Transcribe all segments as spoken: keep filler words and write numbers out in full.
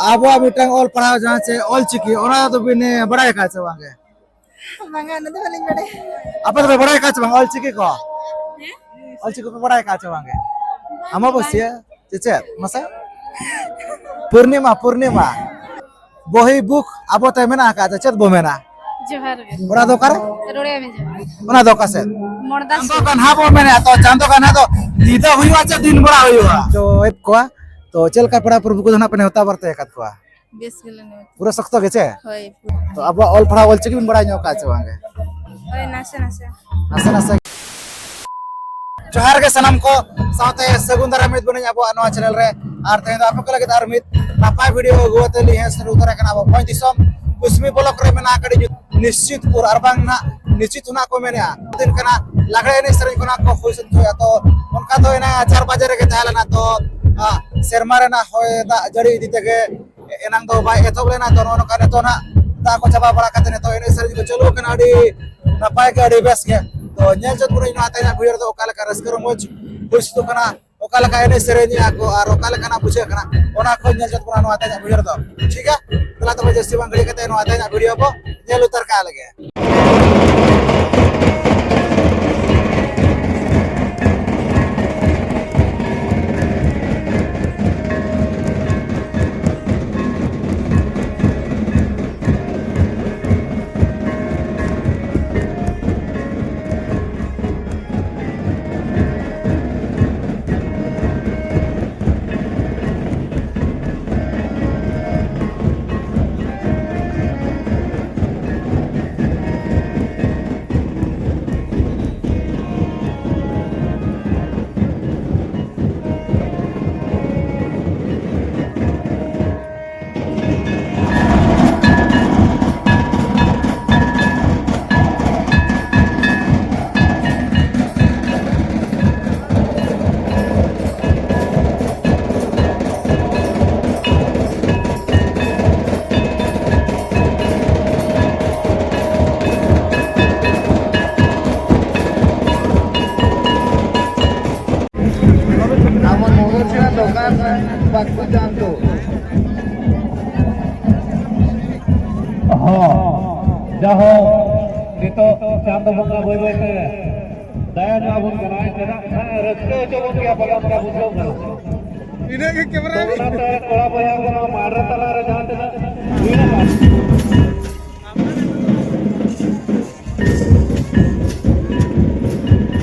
ᱟᱵᱚᱣᱟᱜ ᱢᱤᱫᱴᱟᱝ ᱚᱞ ᱯᱟᱲᱦᱟᱣ ᱡᱟᱦᱟᱸ ᱪᱮ ᱚᱞ ᱪᱤᱠᱤ, ᱚᱱᱟ ᱫᱚᱵᱤᱱ, ᱮ, ᱵᱟᱲᱟᱭ ᱟᱠᱟᱫ ᱥᱮ ᱵᱟᱝ ᱜᱮ? ᱵᱟᱝᱟ, ᱚᱱᱟ ᱫᱚ ᱵᱟᱹᱞᱤᱧ ᱵᱟᱲᱟᱭᱟ᱾ ᱟᱯᱮ ᱫᱚᱯᱮ ᱵᱟᱲᱟᱭ ᱟᱠᱟᱫ ᱥᱮ ᱵᱟᱝ ᱚᱞ ᱪᱤᱠᱤ ᱠᱚ? ᱦᱮᱸ? ᱚᱞ ᱪᱤᱠᱤ ᱠᱚᱯᱮ ᱵᱟᱲᱟᱭ ᱟᱠᱟᱫ ᱥᱮ ᱵᱟᱝ ᱜᱮ? ᱟᱢᱟᱵᱟᱹᱥᱭᱟᱹ? ᱪᱮ ᱪᱮᱫ? ᱢᱟᱥᱮ? ᱯᱩᱨᱱᱤᱢᱟ, ᱯᱩᱨᱱᱤᱢᱟ᱾ ᱵᱚᱦᱤ ᱵᱩᱠ ᱟᱵᱚ ᱛᱮ ᱢᱮᱱᱟᱜ ᱟᱠᱟᱫ ᱛᱮ ᱪᱮᱫ ᱵᱚ ᱢᱮᱱᱟ? ᱡᱚᱦᱟᱨ ᱜᱮ᱾ ᱚᱱᱟ ᱫᱚ ᱚᱠᱟᱨᱮ? ᱨᱚᱲᱮ ᱢᱮ ᱡᱚᱦᱟᱨ᱾ ᱚᱱᱟ ᱫᱚ ᱚᱠᱟ ᱥᱮᱫ? ᱢᱚᱲᱫᱟ ᱪᱟᱸᱫᱚ ᱥᱩᱨ᱾ ᱠᱟᱱᱦᱟ ᱵᱚ ᱢᱮᱱᱟ, ᱛᱚ ᱪᱟᱸᱫᱚ ᱠᱟᱱᱦᱟ ᱫᱚ ᱧᱤᱫᱟᱹ ᱦᱩᱭᱩᱜᱼᱟ ᱪᱮ ᱫᱤᱱ ᱵᱮᱲᱟ ᱦᱩᱭᱩᱜᱼᱟ? ᱪᱚ ᱮᱫ ᱠᱚᱣᱟ᱾ ᱛᱚ ᱪᱮᱫ ᱞᱮᱠᱟ ᱯᱮᱲᱟ ᱯᱨᱚᱵᱷᱩ ᱠᱚᱫᱚ ᱱᱟᱜ ᱯᱮ ᱱᱮᱣᱛᱟ ᱵᱟᱨᱛᱮ ᱟᱠᱟᱫ ᱠᱚᱣᱟ? ᱵᱮᱥ ᱜᱮᱞᱮ ᱱᱮᱣᱛᱟ᱾ ᱯᱩᱨᱟᱹ ᱥᱚᱠᱛᱚ ᱜᱮ ᱪᱮ? ᱦᱳᱭ᱾ ᱛᱚ ᱟᱵᱚᱣᱟᱜ ᱚᱞ ᱯᱟᱲᱦᱟᱣ ᱚᱞ ᱪᱤᱠᱤ ᱵᱤᱱ ᱵᱟᱲᱟᱭ ᱧᱚᱜ ᱠᱟᱜᱼᱟ ᱪᱮ ᱵᱟᱝ ᱜᱮ? ᱦᱳᱭ, ᱱᱟᱥᱮ ᱱᱟᱥᱮ᱾ ᱱᱟᱥᱮ ᱱᱟᱥᱮ᱾ ᱡᱚᱦᱟᱨ ᱜᱮ ᱥᱟᱱᱟᱢ ᱠᱚ, ᱥᱟᱶᱛᱮ ᱥᱟᱹᱜᱩᱱ ᱫᱟᱨᱟᱢ ᱢᱤᱫ ᱵᱚᱱᱟᱹᱧ ᱟᱵᱚᱣᱟᱜ ᱱᱚᱣᱟ ᱪᱮᱱᱮᱞ ᱨᱮ᱾ ᱟᱨ ᱛᱮᱦᱮᱧ ᱫᱚ ᱟᱯᱮ ᱠᱚ ᱞᱟᱹᱜᱤᱫ ᱟᱨ ᱢᱤᱫ ᱱᱟᱯᱟᱭ ᱵᱷᱤᱰᱤᱭᱳ ᱟᱹᱜᱩ ᱠᱟᱛᱮ ᱞᱤᱧ ᱦᱮᱡ ᱥᱮᱴᱮᱨ ᱩᱛᱟᱹᱨ ᱟᱠᱟᱱᱟ ᱟᱵᱚ ᱵᱷᱚᱸᱡᱽ ᱫᱤᱥᱚᱢ ᱠᱩᱥᱢᱤ ᱵᱞᱚᱠ ᱨᱮ ᱢᱮᱱᱟᱜ ᱟᱠᱟᱫ ᱱᱤᱥᱪᱤᱛᱯᱩᱨ, ᱟᱨ ᱵᱟᱝ ᱱᱟᱜ ᱱᱤᱥᱪᱤᱛ ᱦᱚᱸ ᱱᱟᱜ ᱠᱚ ᱢᱮᱱᱮᱜᱼᱟ᱾ ᱫᱤᱱ ᱠᱟᱱᱟ ᱞᱟᱜᱽᱲᱮ ᱮᱱᱮᱡ ᱥᱮᱨᱮᱧ ᱠᱷᱚᱱᱟᱜ ᱠᱚ ᱦᱩᱭ ᱥᱟᱹᱛ ᱦᱩᱭᱩᱜᱼᱟ᱾ ᱛᱚ ᱚᱱᱠᱟ ᱫᱚ ᱮᱱᱟ ᱪᱟᱨ ᱵᱟᱡᱮ ᱨᱮᱜᱮ ᱛᱟᱦᱮᱸ ᱞᱮᱱᱟ᱾ ᱛᱚ, ᱟ, ᱥᱮᱨᱢᱟ ᱨᱮᱱᱟᱜ ᱦᱚᱭ ᱫᱟᱜ ᱡᱟᱹᱲᱤ ᱤᱫᱤ ᱛᱮᱜᱮ ᱮᱱᱟᱝ ᱫᱚ ᱵᱟᱭ ᱮᱛᱚᱦᱚᱵ ᱞᱮᱱᱟ᱾ ᱛᱚ ᱱᱚᱜᱼᱚ ᱱᱚᱝᱠᱟ ᱱᱤᱛᱚᱜ ᱱᱟᱜ ᱫᱟᱜ ᱠᱚ ᱪᱟᱵᱟ ᱵᱟᱲᱟ ᱠᱟᱛᱮ ᱱᱤᱛᱚᱜ ᱮᱱᱮᱡ ᱥᱮᱨᱮᱧ ᱠᱚ ᱪᱟᱹᱞᱩ ᱟᱠᱟᱱᱟ᱾ ᱟᱹᱰᱤ ᱱᱟᱯᱟᱭ ᱜᱮ, ᱟᱹᱰᱤ ᱵᱮᱥ ᱜᱮ᱾ ᱛᱚ ᱧᱮᱞ ᱡᱚᱝ ᱵᱚᱱ ᱱᱚᱣᱟ ᱛᱮᱦᱮᱧᱟᱜ ᱵᱷᱤᱰᱤᱭᱳ ᱨᱮᱫᱚ ᱚᱠᱟ ᱞᱮᱠᱟ ᱨᱟᱹᱥᱠᱟᱹ ᱨᱚᱢᱚᱡᱽ ᱦᱩᱭ ᱥᱟᱹᱛᱚᱜ ᱠᱟᱱᱟ, ᱚᱠᱟ ᱞᱮᱠᱟ ᱮᱱᱮᱡ ᱥᱮᱨᱮᱧᱮᱜᱼᱟ ᱠᱚ ᱟᱨ ᱚᱠᱟ ᱞᱮᱠᱟᱱᱟᱜ ᱵᱩᱡᱷᱟᱹᱜ ᱠᱟᱱᱟ, ᱚᱱᱟ ᱠᱚ ᱧᱮᱞ ᱡᱚᱝ ᱵᱚᱱ ᱱᱚᱣᱟ ᱛᱮᱦᱮᱧᱟᱜ ᱵᱷᱤᱰᱤᱭᱳ ᱨᱮᱫᱚ᱾ ᱴᱷᱤᱠ ᱜᱮᱭᱟ, ᱫᱮᱞᱟ ᱛᱚᱵᱮ ᱡᱟᱹᱥᱛᱤ ᱵᱟᱝ ᱜᱷᱟᱹᱲᱤ ᱠᱟᱛᱮ ᱱᱚᱣᱟ ᱛᱮᱦᱮᱧᱟᱜ ᱵᱷᱤᱰᱤᱭᱳ ᱵᱚ ᱧᱮᱞ ᱩᱛᱟᱹᱨ ᱠᱟᱜ ᱞᱮᱜᱮ᱾ ᱢᱚᱜᱚᱨ ᱪᱷᱟᱲᱟ ᱫᱚᱠᱟᱱ ᱨᱮ ᱵᱟᱠᱚ ᱡᱟᱱ ᱫᱚ᱾ ᱦᱚᱸ, ᱡᱟᱦᱳ, ᱱᱤᱛᱚᱜ ᱪᱟᱸᱫᱚ ᱵᱚᱸᱜᱟ ᱵᱟᱹᱭ ᱵᱟᱹᱭ ᱛᱮ ᱫᱟᱭᱟ ᱧᱚᱜ ᱟᱵᱚᱱ ᱠᱟᱱᱟᱭ, ᱪᱮᱫᱟᱜ ᱥᱮ ᱨᱟᱹᱥᱠᱟᱹ ᱦᱚᱪᱚ ᱵᱚᱱ ᱜᱮᱭᱟ ᱯᱟᱞᱮᱱ ᱚᱱᱠᱟ ᱵᱩᱡᱷᱟᱹᱣ ᱠᱟᱱᱟ᱾ ᱤᱱᱟᱹᱜ ᱜᱮ ᱠᱮᱢᱮᱨᱟ ᱛᱚ ᱨᱮ᱾ ᱚᱱᱟᱛᱮ ᱠᱚᱲᱟ ᱵᱚᱭᱦᱟ ᱠᱚ ᱱᱚᱣᱟ ᱢᱟᱴᱷ ᱨᱮ ᱛᱟᱞᱟ ᱨᱮ ᱡᱟᱦᱟᱸ ᱛᱤᱱᱟᱹᱜ ᱢᱮᱱᱟᱜᱼᱟ,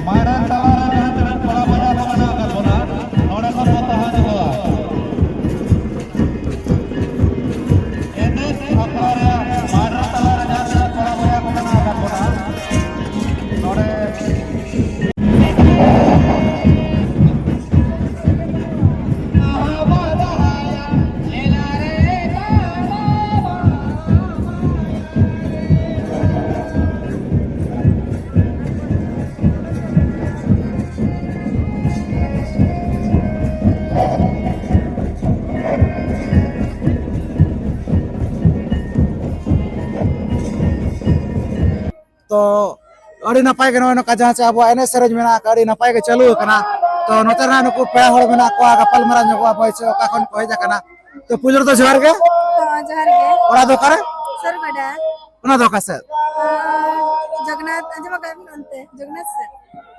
ᱢᱟᱨᱟᱝ ᱛᱟᱞᱟ ᱨᱮ ᱡᱟᱦᱟᱸ ᱛᱤᱱᱟᱹᱜ ᱠᱚᱲᱟ ᱵᱚᱭᱦᱟ ᱠᱚ ᱢᱮᱱᱟᱜ ᱟᱠᱟᱫ ᱵᱚᱱᱟ, ᱱᱚᱰᱮ ᱠᱷᱚᱱ ᱵᱚᱱ ᱛᱟᱦᱮᱸ ᱧᱚᱜᱚᱜᱼᱟ᱾ ᱮᱱᱮᱡ ᱟᱠᱷᱲᱟ ᱨᱮ ᱢᱟᱨᱟᱝ ᱛᱟᱞᱟ ᱨᱮ ᱡᱟᱦᱟᱸ ᱛᱤᱱᱟᱹᱜ ᱠᱚᱲᱟ ᱵᱚᱭᱦᱟ ᱠᱚ ᱢᱮᱱᱟᱜ ᱟᱠᱟᱫ ᱵᱚᱱᱟ, ᱱᱚᱰᱮ ᱛᱚ ᱟᱹᱰᱤ ᱱᱟᱯᱟᱭ ᱜᱮ ᱱᱚᱜᱼᱚᱭ ᱱᱚᱝᱠᱟ ᱡᱟᱦᱟᱸ ᱪᱮ ᱟᱵᱚᱣᱟᱜ ᱮᱱᱮᱡ ᱥᱮᱨᱮᱧ ᱢᱮᱱᱟᱜ ᱟᱠᱟᱫ, ᱟᱹᱰᱤ ᱱᱟᱯᱟᱭ ᱜᱮ ᱪᱟᱹᱞᱩ ᱟᱠᱟᱱᱟ᱾ ᱛᱚ ᱱᱚᱛᱮ ᱨᱮ ᱱᱩᱠᱩ ᱯᱮᱲᱟ ᱦᱚᱲ ᱢᱮᱱᱟᱜ ᱠᱚᱣᱟ, ᱜᱟᱯᱟᱞ ᱢᱟᱨᱟᱣ ᱧᱚᱜᱚᱜᱼᱟ ᱵᱚᱭ ᱪᱮ ᱚᱠᱟ ᱠᱷᱚᱱ ᱠᱚ ᱦᱮᱡ ᱟᱠᱟᱱᱟ᱾ ᱛᱚ ᱯᱩᱭᱞᱩ ᱨᱮᱫᱚ ᱡᱚᱦᱟᱨ ᱜᱮ᱾ ᱦᱚᱸ, ᱡᱚᱦᱟᱨ ᱜᱮ᱾ ᱚᱲᱟᱜ ᱫᱚ ᱚᱠᱟᱨᱮ? ᱥᱟᱹᱨᱩᱜᱟᱰᱟ᱾ ᱚᱱᱟ ᱫᱚ ᱚᱠᱟ ᱥᱮᱫ? ᱟᱨ ᱡᱚᱜᱚᱱᱱᱟᱛᱷ, ᱟᱸᱡᱚᱢ ᱟᱠᱟᱫ ᱵᱤᱱ ᱚᱱᱛᱮ? ᱡᱚᱜᱚᱱᱱᱟᱛᱷ ᱥᱮᱫ᱾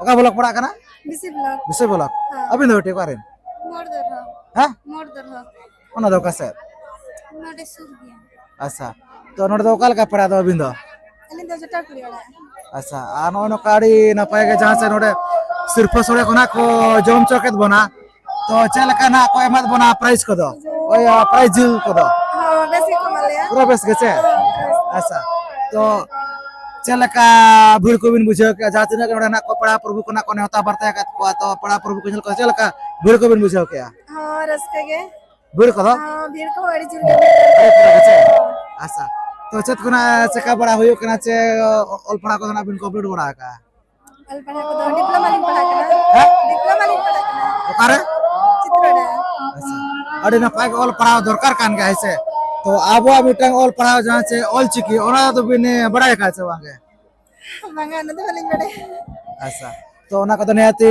ᱚᱠᱟ ᱵᱞᱚᱠ ᱯᱟᱲᱟᱜ ᱠᱟᱱᱟ? ᱵᱤᱥᱤ ᱵᱞᱚᱠ᱾ ᱵᱤᱥᱤ ᱵᱞᱚᱠ᱾ ᱦᱮᱸ᱾ ᱟᱹᱵᱤᱱ ᱫᱚ ᱵᱤᱴᱤ ᱚᱠᱟᱨᱮᱱ? ᱢᱳᱲ ᱫᱚᱨᱦᱚ᱾ ᱦᱮᱸ? ᱢᱳᱲ ᱫᱚᱨᱦᱚ᱾ ᱚᱱᱟ ᱫᱚ ᱚᱠᱟ ᱥᱮᱫ? ᱱᱚᱰᱮ ᱥᱩᱨ ᱜᱮᱭᱟ᱾ ᱟᱪᱪᱷᱟ, ᱛᱚ ᱱᱚᱰᱮ ᱫᱚ ᱚᱠᱟ ᱞᱮᱠᱟ ᱯᱟᱲᱟ ᱫᱚ ᱟᱹᱵᱤᱱ ᱫᱚ? ᱟᱹᱞᱤᱧ ᱫᱚ ᱡᱚᱴᱟᱣ ᱠᱩᱲᱤ ᱚᱲᱟᱜ᱾ ᱟᱪᱪᱷᱟ, ᱟᱨ ᱱᱚᱜᱼᱚᱭ ᱱᱚᱝᱠᱟ ᱟᱹᱰᱤ ᱱᱟᱯᱟᱭ ᱜᱮ ᱡᱟᱦᱟᱸ ᱥᱮ ᱱᱚᱰᱮ ᱥᱤᱨᱯᱟᱹ ᱥᱳᱲᱮ ᱠᱷᱚᱱᱟᱜ ᱠᱚ ᱡᱚᱢ ᱦᱚᱪᱚ ᱠᱮᱫ ᱵᱚᱱᱟ, ᱛᱚ ᱪᱮᱫ ᱞᱮᱠᱟ ᱱᱟᱜ ᱠᱚ ᱮᱢᱟᱫ ᱵᱚᱱᱟ ᱯᱨᱟᱭᱤᱡᱽ ᱠᱚᱫᱚ? ᱳᱭ, ᱯᱨᱟᱭᱤᱡᱽ ᱡᱤᱞ ᱠᱚᱫᱚ? ᱦᱚᱸ, ᱵᱮᱥ ᱜᱮᱠᱚ ᱮᱢᱟᱜ ᱞᱮᱭᱟ᱾ ᱯᱩᱨᱟᱹ ᱵᱮᱥ ᱜᱮ ᱪᱮ? ᱦᱚᱸ, ᱵᱮᱥ᱾ ᱟᱪᱪᱷᱟ, ᱛᱚ ᱪᱮᱫ ᱞᱮᱠᱟ ᱵᱷᱤᱲ ᱠᱚᱵᱤᱱ ᱵᱩᱡᱷᱟᱹᱣ ᱠᱮᱜᱼᱟ? ᱡᱟᱦᱟᱸ ᱛᱤᱱᱟᱹᱜ ᱜᱮ ᱱᱚᱰᱮ ᱱᱟᱜ ᱠᱚ ᱯᱮᱲᱟ ᱯᱨᱚᱵᱷᱩ ᱠᱚ ᱱᱟᱜ ᱠᱚ ᱱᱮᱣᱛᱟ ᱵᱟᱨᱛᱮ ᱟᱠᱟᱫ ᱠᱚᱣᱟ, ᱛᱚ ᱯᱮᱲᱟ ᱯᱨᱚᱵᱷᱩ ᱠᱚ ᱧᱮᱞ ᱠᱚ ᱪᱮᱫ ᱞᱮᱠᱟ ᱵᱷᱤᱲ ᱠᱚᱵᱤᱱ ᱵᱩᱡᱷᱟᱹᱣ ᱠᱮᱜᱼᱟ? ᱦᱚᱸ, ᱨᱟᱹᱥᱠᱟᱹ ᱜᱮ᱾ ᱵᱷᱤᱲ ᱠᱚᱫᱚ? ᱦᱚᱸ, ᱵᱷᱤᱲ ᱠᱚᱦᱚᱸ ᱟᱹᱰᱤ ᱡᱳᱨ ᱜᱮ᱾ ᱟᱹᱰᱤ ᱡᱳᱨ ᱜᱮ ᱪᱮ? ᱟᱪᱪᱷᱟ, ᱛᱚ ᱪᱮᱫ ᱠᱚ ᱱᱟᱜ ᱪᱮᱠᱟ ᱵᱟᱲᱟ ᱦᱩᱭᱩᱜ ᱠᱟᱱᱟ ᱪᱮ ᱚᱞ ᱯᱟᱲᱦᱟᱣ ᱠᱚᱫᱚ ᱱᱟᱜ ᱵᱤᱱ ᱠᱚᱢᱯᱞᱤᱴ ᱵᱟᱲᱟ ᱟᱠᱟᱜᱼᱟ? ᱚᱞ ᱯᱟᱲᱦᱟᱣ ᱠᱚᱫᱚ ᱰᱤᱯᱞᱳᱢᱟ ᱞᱤᱧ ᱯᱟᱲᱦᱟᱜ ᱠᱟᱱᱟ᱾ ᱦᱮᱸ? ᱰᱤᱯᱞᱳᱢᱟ ᱞᱤᱧ ᱯᱟᱲᱦᱟᱜ ᱠᱟᱱᱟ᱾ ᱚᱠᱟᱨᱮ? ᱪᱤᱛᱨᱚᱰᱟ᱾ ᱟᱪᱪᱷᱟ, ᱟᱹᱰᱤ ᱱᱟᱯᱟᱭ ᱜᱮ ᱚᱞ ᱯᱟᱲᱦᱟᱣ ᱫᱚᱨᱠᱟᱨ ᱠᱟᱱ ᱜᱮᱭᱟ, ᱦᱮᱸ ᱥᱮ? ᱛᱚ ᱟᱵᱚᱣᱟᱜ ᱢᱤᱫᱴᱟᱝ ᱚᱞ ᱯᱟᱲᱦᱟᱣ ᱡᱟᱦᱟᱸ ᱪᱮ ᱚᱞ ᱪᱤᱠᱤ, ᱚᱱᱟ ᱫᱚ ᱵᱤᱱ ᱵᱟᱲᱟᱭ ᱟᱠᱟᱫ ᱥᱮ ᱵᱟᱝ ᱜᱮ? ᱵᱟᱝᱟ, ᱚᱱᱟ ᱫᱚ ᱵᱟᱹᱞᱤᱧ ᱵᱟᱲᱟᱭᱟ᱾ ᱟᱪᱪᱷᱟ, ᱛᱚ ᱚᱱᱟ ᱠᱚᱫᱚ ᱱᱤᱦᱟᱹᱛᱤ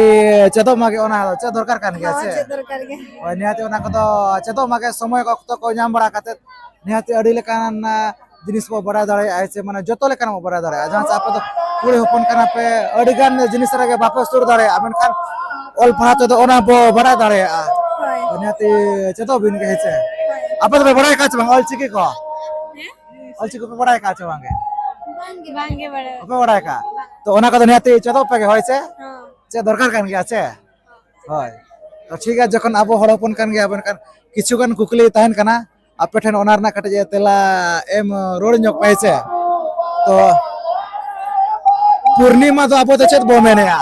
ᱪᱮᱫᱚᱜ ᱢᱟᱜᱮ, ᱚᱱᱟ ᱪᱮᱫ ᱫᱚᱨᱠᱟᱨ ᱠᱟᱱ ᱜᱮᱭᱟ᱾ ᱦᱚᱸ, ᱥᱮ ᱪᱮᱫ ᱫᱚᱨᱠᱟᱨ ᱜᱮ᱾ ᱦᱳᱭ, ᱱᱤᱦᱟᱹᱛᱤ ᱚᱱᱟ ᱠᱚᱫᱚ ᱪᱮᱫᱚᱜ ᱢᱟᱜᱮ, ᱥᱚᱢᱚᱭ ᱚᱠᱛᱚ ᱠᱚ ᱧᱟᱢ ᱵᱟᱲᱟ ᱠᱟᱛᱮᱫ ᱱᱤᱦᱟᱹᱛᱤ ᱟᱹᱰᱤ ᱞᱮᱠᱟᱱ, ᱟ, ᱡᱤᱱᱤᱥ ᱵᱚ ᱵᱟᱲᱟᱭ ᱫᱟᱲᱮᱭᱟᱜᱼᱟ, ᱥᱮ ᱢᱟᱱᱮ ᱡᱚᱛᱚ ᱞᱮᱠᱟᱱᱟᱜ ᱵᱚ ᱵᱟᱲᱟᱭ ᱫᱟᱲᱮᱭᱟᱜᱼᱟ᱾ ᱡᱟᱦᱟᱸ ᱥᱮ ᱟᱯᱮ ᱫᱚ ᱠᱩᱲᱤ ᱦᱚᱯᱚᱱ ᱠᱟᱱᱟ ᱯᱮ, ᱟᱹᱰᱤ ᱜᱟᱱ ᱡᱤᱱᱤᱥ ᱨᱮᱜᱮ ᱵᱟᱯᱮ ᱥᱩᱨ ᱫᱟᱲᱮᱭᱟᱜᱼᱟ, ᱢᱮᱱᱠᱷᱟᱱ ᱚᱞ ᱯᱟᱲᱦᱟᱣ ᱛᱮᱫᱚ ᱚᱱᱟ ᱵᱚ ᱵᱟᱲᱟᱭ ᱫᱟᱲᱮᱭᱟᱜᱼᱟ᱾ ᱦᱳᱭ᱾ ᱱᱤᱦᱟᱹᱛᱤ ᱪᱮᱫᱚᱜ ᱵᱤᱱ ᱜᱮ, ᱦᱮᱸ ᱥᱮ? ᱦᱳᱭ᱾ ᱟᱯᱮ ᱫᱚᱯᱮ ᱵᱟᱲᱟᱭ ᱠᱟᱜ ᱪᱮ ᱵᱟᱝ ᱚᱞ ᱪᱤᱠᱤ ᱠᱚ? ᱦᱮᱸ? ᱚᱞ ᱪᱤᱠᱤ ᱯᱮ ᱵᱟᱲᱟᱭ ᱠᱟᱜ ᱪᱮ ᱵᱟᱝ ᱜᱮ? ᱵᱟᱝ ᱜᱮ ᱵᱟᱲᱟᱭ᱾ ᱵᱟᱯᱮ ᱵᱟᱲᱟᱭ ᱠᱟᱜ? ᱛᱚ ᱚᱱᱟ ᱠᱚᱫᱚ ᱱᱤᱦᱟᱹᱛᱤ ᱪᱮᱫᱚᱜ ᱯᱮ ᱜᱮ, ᱦᱳᱭ ᱥᱮ? ᱦᱚᱸ᱾ ᱪᱮᱫ ᱫᱚᱨᱠᱟᱨ ᱠᱟᱱ ᱜᱮᱭᱟ ᱥᱮ? ᱦᱳᱭ᱾ ᱛᱚ ᱴᱷᱤᱠ ᱜᱮᱭᱟ, ᱡᱚᱠᱷᱚᱱ ᱟᱵᱚ ᱦᱚᱲ ᱦᱚᱯᱚᱱ ᱠᱟᱱ ᱜᱮᱭᱟ ᱵᱚᱱ, ᱠᱷᱟᱱ ᱠᱤᱪᱷᱩ ᱜᱟᱱ ᱠᱩᱠᱞᱤ ᱛᱟᱦᱮᱱ ᱠᱟᱱᱟ, ᱟᱯᱮ ᱴᱷᱮᱱ ᱚᱱᱟ ᱨᱮᱱᱟᱜ ᱠᱟᱹᱴᱤᱡ ᱛᱮᱞᱟ ᱮᱢ ᱨᱩᱣᱟᱹᱲ ᱧᱚᱜ ᱯᱮ ᱥᱮ᱾ ᱛᱚ ᱯᱩᱨᱱᱤᱢᱟ ᱫᱚ ᱟᱵᱚ ᱫᱚ ᱪᱮᱫ ᱵᱚ ᱢᱮᱱᱮᱜᱼᱟ?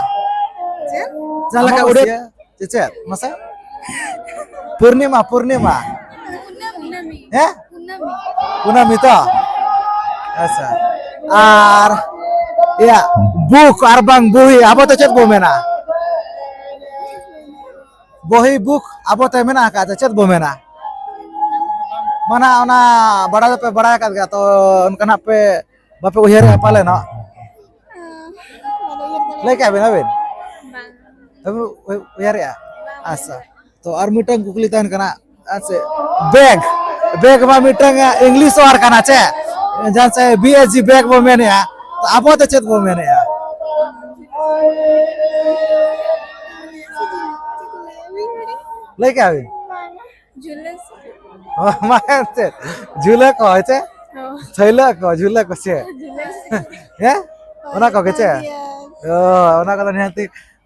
ᱪᱮᱫ? ᱡᱟᱦᱟᱸ ᱞᱮᱠᱟ ᱟᱢᱵᱟᱵᱟᱹᱥᱭᱟᱹ? ᱩᱰᱤᱭᱟ ᱪᱮ ᱪᱮᱫ? ᱢᱟᱥᱮ? ᱯᱩᱨᱱᱤᱢᱟ, ᱯᱩᱨᱱᱤᱢᱟ᱾ ᱠᱩᱱᱟᱹᱢᱤ, ᱠᱩᱱᱟᱹᱢᱤ᱾ ᱦᱮᱸ? ᱠᱩᱱᱟᱹᱢᱤ᱾ ᱠᱩᱱᱟᱹᱢᱤ ᱛᱚ? ᱟᱪᱪᱷᱟ᱾ ᱟᱨ ᱤᱭᱟ, ᱵᱩᱠ ᱟᱨ ᱵᱟᱝ ᱵᱩᱦᱤ, ᱟᱵᱚ ᱛᱮ ᱪᱮᱫ ᱵᱚ ᱢᱮᱱᱟ? ᱵᱚᱦᱤ, ᱵᱩᱠ ᱟᱵᱚ ᱛᱮ ᱢᱮᱱᱟᱜ ᱟᱠᱟᱫ ᱛᱮ ᱪᱮᱫ ᱵᱚ ᱢᱮᱱᱟ? ᱢᱟᱱᱟ ᱚᱱᱟ ᱵᱟᱲᱟᱭ ᱫᱚᱯᱮ ᱵᱟᱲᱟᱭ ᱟᱠᱟᱫ ᱜᱮᱭᱟ ᱛᱚ, ᱚᱱᱠᱟᱱᱟᱜ ᱯᱮ ᱵᱟᱯᱮ ᱩᱭᱦᱟᱹᱨᱮᱜᱼᱟ ᱯᱟᱞᱮᱱᱚᱜ? ᱞᱟᱹᱭ ᱠᱮᱜᱼᱟ ᱵᱤᱱ ᱟᱹᱵᱤᱱ? ᱵᱟᱝ᱾ ᱟᱹᱵᱤᱱ ᱩᱭ-, ᱩᱭᱦᱟᱹᱨᱮᱜᱼᱟ? ᱵᱟᱝ᱾ ᱟᱪᱪᱷᱟ᱾ ᱛᱚ ᱟᱨ ᱢᱤᱫᱴᱟᱝ ᱠᱩᱠᱞᱤ ᱛᱟᱦᱮᱱ ᱠᱟᱱᱟ, ᱟᱪᱪᱷᱟ, ᱵᱮᱜᱽ, ᱵᱮᱜᱽ ᱢᱟ ᱢᱤᱫᱴᱟᱝ ᱤᱝᱞᱤᱥ ᱣᱟᱨᱰ ᱠᱟᱱᱟ ᱪᱮ? ᱡᱟᱦᱟᱸ ᱪᱮ ᱵᱤ ᱮ ᱡᱤ ᱵᱮᱜᱽ ᱵᱚ ᱢᱮᱱᱮᱜᱼᱟ, ᱛᱚ ᱟᱵᱚ ᱫᱚ ᱪᱮᱫ ᱵᱚ ᱢᱮᱱᱮᱜᱼᱟ? ᱞᱟᱹᱭ ᱠᱮᱜᱼᱟ ᱵᱤᱱ? ᱡᱷᱩᱞᱟᱹ ᱥᱮ? ᱚ, ᱢᱟ ᱮᱱᱛᱮᱫ, ᱡᱷᱩᱞᱟᱹ ᱠᱚ, ᱦᱮᱸ ᱪᱮ? ᱦᱳᱭ᱾ ᱛᱷᱟᱹᱭᱞᱟᱹ ᱠᱚ, ᱡᱷᱩᱞᱟᱹ ᱠᱚ ᱪᱮ? ᱡᱷᱩᱞᱟᱹ ᱥᱮ? ᱦᱮᱸ? ᱦᱳᱭ, ᱚᱱᱟ ᱠᱚᱜᱮ ᱪᱮ? ᱚᱱᱠᱟ ᱜᱮ᱾ ᱚ, ᱚᱱᱟ ᱠᱚᱫᱚ ᱱᱤᱦᱟᱹᱛᱤ